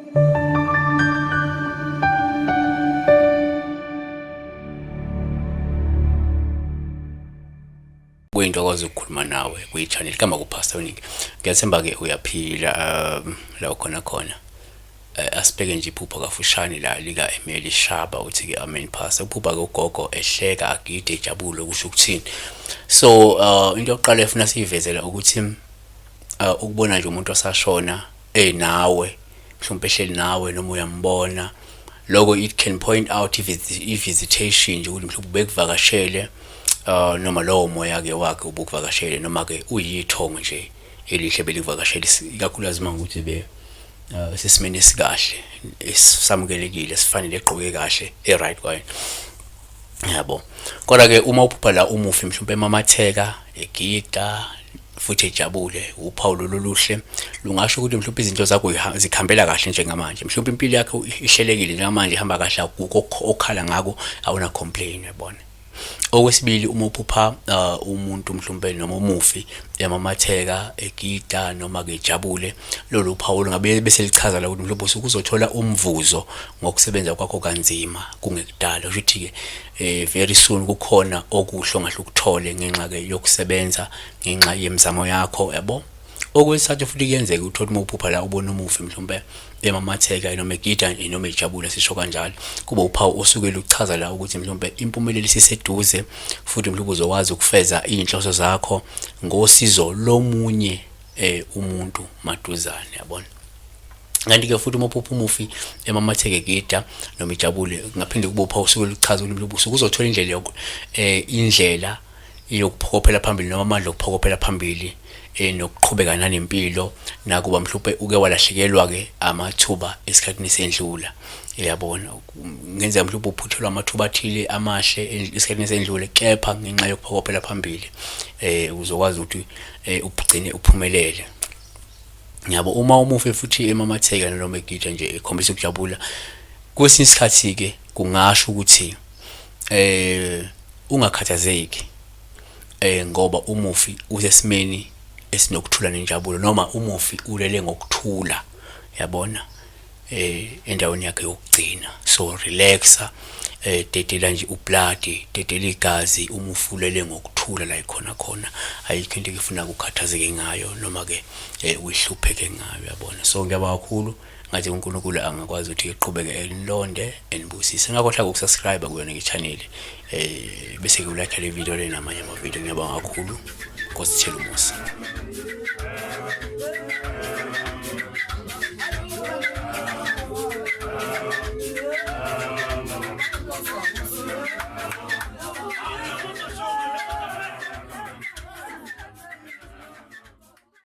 Kuyintokozo ukukhuluma nawe kwi-channel kama kuPastor Unik. Ngiyathemba-ke uyaphila la ukhona khona. Asibheke nje iphupho kafushane la lika Emeli Shaba uthi-ke amen pastor. Uphupha-ke ugogo ehleka agide ejabule kusho ukuthini. So into yokuqala efuna siyivezela ukuthi ukubona nje umuntu osashona enawe mhlawumbe ehleli nawe noma uyambona lokho it can point out i-visitation nje ukuthi mhlawumbe ubekuvakashele noma lowo moya ke wakhe ubukuvakashele noma ke uyithongo nje elihle belikuvakashele ikakhulukazi uma ukuthi be sesimeni esikahle esisamukelekile esifanele egqoke kahle e-right kwayo yabo. Kodwa ke uma uphupha la umufi mhlawumbe emamatheka egida futhi ejabule uphawu lolu luhle lungasho ukuthi mhlawumbe izinto zakho zikhambela kahle njengamanje, mhlawumbe impilo yakho ihlelekile njengamanje ihamba kahle, akukho okhala ngako, awuna complain yabona. Okwesibili, uma uphupha umuntu mhlawumbe noma umufi emamatheka egida noma ke ejabule, lolu phawu lungabe bese lichaza la ukuthi mhlawumbe usuke uzothola umvuzo ngokusebenza kwakho kanzima kungekudala. Kusho ukuthi-ke very soon kukhona okuhle ongahle ukuthole ngenxa-ke yokusebenza, ngenxa yemizamo yakho yabo. Okwesithathu futhi kuyenzeka uthole uma uphupha la ubona umufi mhlawumbe emamatheka noma egida noma ejabula sisho kanjalo, kuba uphawu osuke luchaza la ukuthi mhlawumbe impumelelo isiseduze futhi mhlawumbe uzokwazi ukufeza iy'nhloso zakho ngosizo lomunye umuntu maduzane yabona. Kanti-ke futhi uma uphupha umufi emamatheke egida noma ejabule kungaphinde kube uphawu osuke luchaza ukuthi mhlawumbe usuke uzothola indlela indlela yokuphokophela phambili noma amandla okuphokophela phambili nokuqhubeka nanempilo nakuba mhlawumbe uke walahlekelwa-ke amathuba esikhathini esendlula uyabona. Kungenzeka mhlawumbe uphuthelwa amathuba athile amahle esikhathini esendlule, kepha ngenxa yokuphokophela phambili uzokwazi ukuthi ugcine uphumelele. Yabo uma umufi futhi emamatheka noma egida nje ekhombisa ukujabula, kwesinye isikhathi-ke kungasho ukuthi ungakhathazeki ngoba umufi usesimeni esinokuthula nenjabulo noma umufi ulele ngokuthula yabona endaweni yakhe yokugcina. So relaxa dedela nje ublood, dedela igazi umufi ulele ngokuthula la ekhona khona, ayikho into ekufuna ukukhathazeke ngayo noma ke uyihlupheke ngayo yabona. So ngiyabonga kakhulu. Ngathi uNkulunkulu angakwazi ukuthi eqhubeke enilonde enibusise. Ningakhohlwa ukusubscribe kuyona i-channel bese ke ulike le video le namanye ama-video. Ngiyabonga kakhulu. Nkosi ithele umusa.